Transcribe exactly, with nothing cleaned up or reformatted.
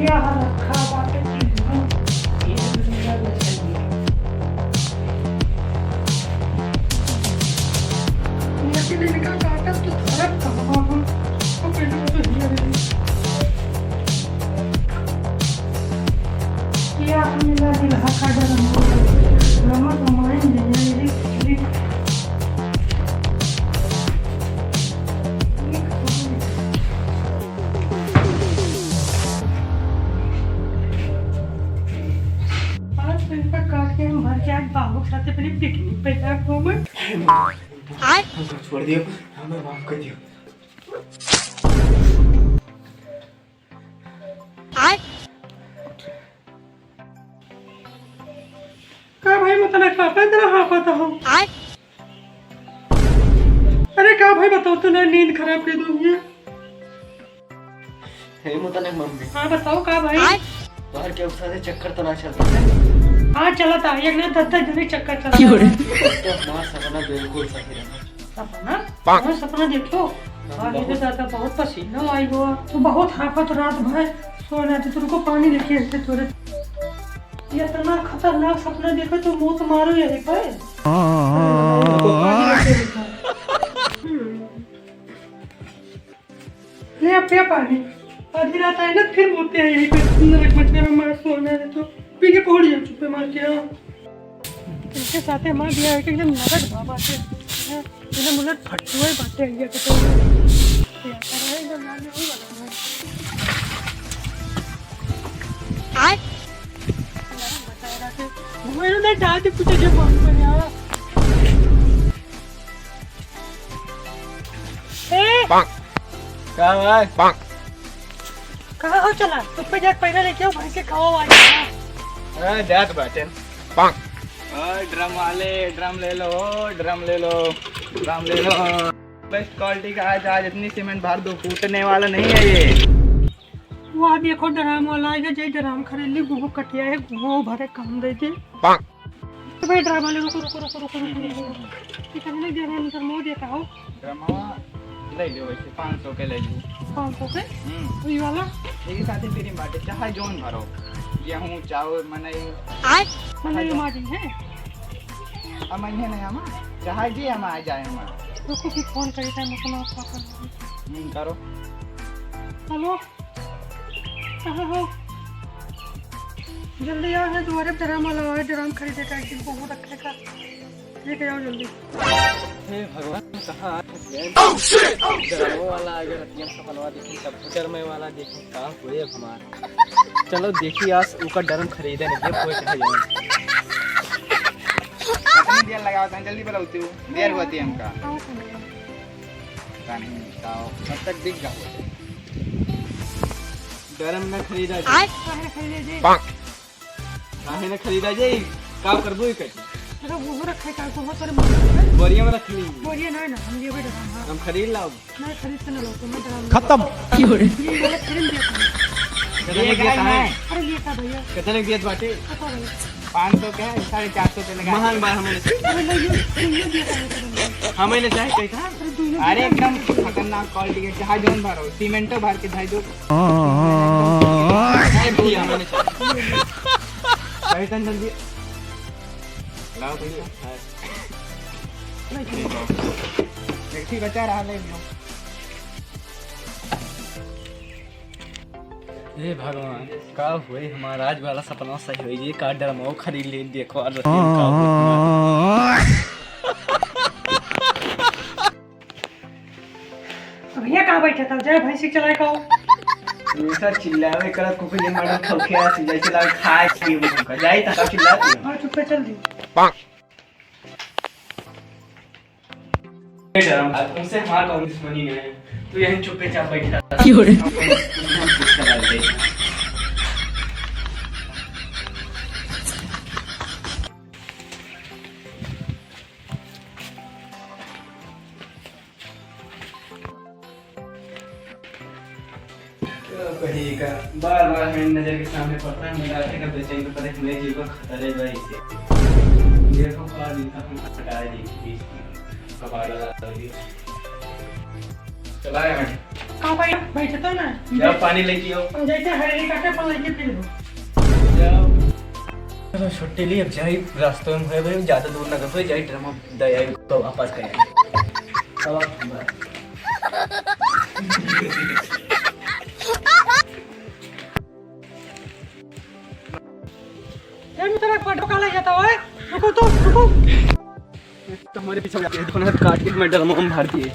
क्या रखा बाटे चीज में? ये दुनिया में चलिए। लेकिन इनका काटत तो धरत कहाँ हम? तो पहले वो तो हिया रही। क्या हमने ना दिल हका डर हो? नमक हमारे ले जाए रे। आज तो इनका काट के हम भर के आज बाबू के साथे अपनी पिकनिक पे जाके घूमे। आय। हमका छोड़ दियो, हमें माफ कर दियो। आय। का भाई, मतलब, का इतना हाफत हो? आय। अरे का भाई, बताओ तो ना, नींद खराब कर दो ये। हे मुतलक मम्मी। हाँ, बताओ का भाई? आय। बाहर के अवसर से चक्कर तो ना चलता है? हाँ, चलता है, एक ना दस दस जने चक्कर चलता है। तो हमारा सपना बिल्कुल सही रहा। सपना? हाँ, सपना देखो। हाँ, हाँ, ये तो बहुत। दादा बहुत पसीना आई हुआ। तो बहुत हाफत रात भर सोना तो तुमको पानी लेके ऐसे थोड़े। ये इतना खतरनाक सपना देखो तो मौत मारो यहीं पर। हाँ। हम्म। ले अब पिया पानी। आधी रात आए ना, फिर बोलते हैं यहीं पे नरक मच गया, मैं मार सोना है तो पी के पहुंच जाओ चुप्पे मार के। हाँ। इनके साथे मार दिया है कि एकदम नरक बाबा से। हाँ, इन्हें मुलट फटुए बातें आइया के तो। क्या कर रहे हैं, एकदम लाल में वही लगा हुआ है। आय। नरक बता रहा था। वो इन्होंने डाल के पूछा जो कौन पर यहाँ। ए! का भाई? कहाँ हो चला? चुप्पे जाके पहले लेके आओ, भैंस के खाओ आज। हाँ, जात बाटे। ओए, ड्रम वाले, ड्रम ले लो, ड्रम ले लो, ड्रम ले लो। बेस्ट क्वालिटी का है, आज इतनी सीमेंट भर दो, फूटने वाला नहीं है ये। वो आदमी एक और ड्राम वाला आएगा, जे ड्राम खरीद ली, वो कटिया है, वो भरे काम दे दे। तो भाई ड्राम वाले, रुको, रुको, रुको। ये कहने लगे, ड्राम अंदर मोड़ देता हो। ड्रामा ले लो वैसे, पाँच सौ के ले लो। पाँच सौ के? हम्म। वही वाला? यही साथे फ्री में बाटे, चाहे जौन भरो। गेहूँ, चावल, मनई। आय? मनई चाहे मार दी है? हम इन्हें नहीं, हम चाहे जी हम आ जाए हम। रुको, फिर फोन करी था, मैं सुना, फोन कर। हम्म, करो। हेलो। कहाँ हो? जल्दी आओ, यहाँ दुआरे पे ड्राम वाला है, ड्राम खरीदे का, एक दिन बहुत रखे का, लेके आओ जल्दी। हे भगवान, कहाँ आ गए? Oh, shit! Oh, shit! ड्रामो वाला आ गया, रतिया सपनवा देखी, सब डरमे वाला देखी, का हुए अब हमार? चलो देखी, आज उनका ड्रम खरीदे नहीं, ये कोई कहे जाए। कितनी देर लगावत हैं, जल्दी बोलाओ तू, देर होती है हमका। आओ, सुनिए। पता नहीं, बताओ, कब तक बिक जाओ? ड्रम न खरीदा जाए। आय। काहे न खरीदे जी? काहे न खरीदा जाए? का करबो इके? अरे वो रखे का, वो तोरे मन में। बोरिया में रख ली। बोरिया नहीं ना, हम ये भी ड्रम, हाँ। हम खरीद लाओ। नहीं, खरीद से ना लो, तुम्हें ड्रम। खत्म। ये वाला खरीद दिया था। कितने ये दिया का है? अरे ये का भैया? कितने दिया बाटे? पता नहीं। पाँच सौ के है, साढ़े चार सौ के लगा। महंग बा, हमें नहीं। अरे नहीं, ये, ये दिया था, ये तो नहीं। हमें नहीं चाहे, कैसा? अरे, दोनों अरे, दिया एकदम था। खतरनाक क्वालिटी के, चाहे जौन भरो, सीमेंटो भर के धर दो। नहीं भैया, हमें नहीं चाहे। कैसन जल्दी? लाओ भैया। नहीं, ठीक है। एक ठीक बचा रहा, ले लो। हे भगवान, का हुए हमारा आज वाला सपना सही होई, ये का ड्रमो खरीद ले, देखो आज रतिया में का होई हमारा। भैया कहाँ बैठे था? जय भैंसी चलाए का हो? हमेशा चिल्लावे करत कुकुर ये मॉडल खौखे आ, चिल्लाए चिल्लाए खाए के वो का जाई था, का चिल्लात है? हाँ, चुप पे चल दी। बेटा, अब तुमसे हमारा कौन दुश्मनी नहीं है, तू यहीं चुप्पे चाप बैठा रह। क्यों रे? हम कुछ ना कुछ करा दे। क्या कही का, बार बार मेरी नजर के सामने पड़ता है, मेरा आंखें का बेचैन तो पता है, मेरे जीव का खतरे भाई से। देखो, बार दिन तक हम हटा रहे थे, बीच में कबाड़ लगा दिया। चला यार। हाँ भाई, बैठे तो ना। जा पानी लेके आओ। हम जैसे हरेली काटे, अपन लेके फिर। जाओ। चलो, छुट्टी ली, अब जाई, रास्ते में है भाई, ज्यादा दूर ना कर, जाई, ड्रामा दया को वापस करें। अब आप ए, मैं तेरा पटो का ले जाता हूँ, ए? रुको तो, रुको। तो हमारे पीछे हो जाते हैं, देखो ना, काट के मैं ड्रम में भर दिए।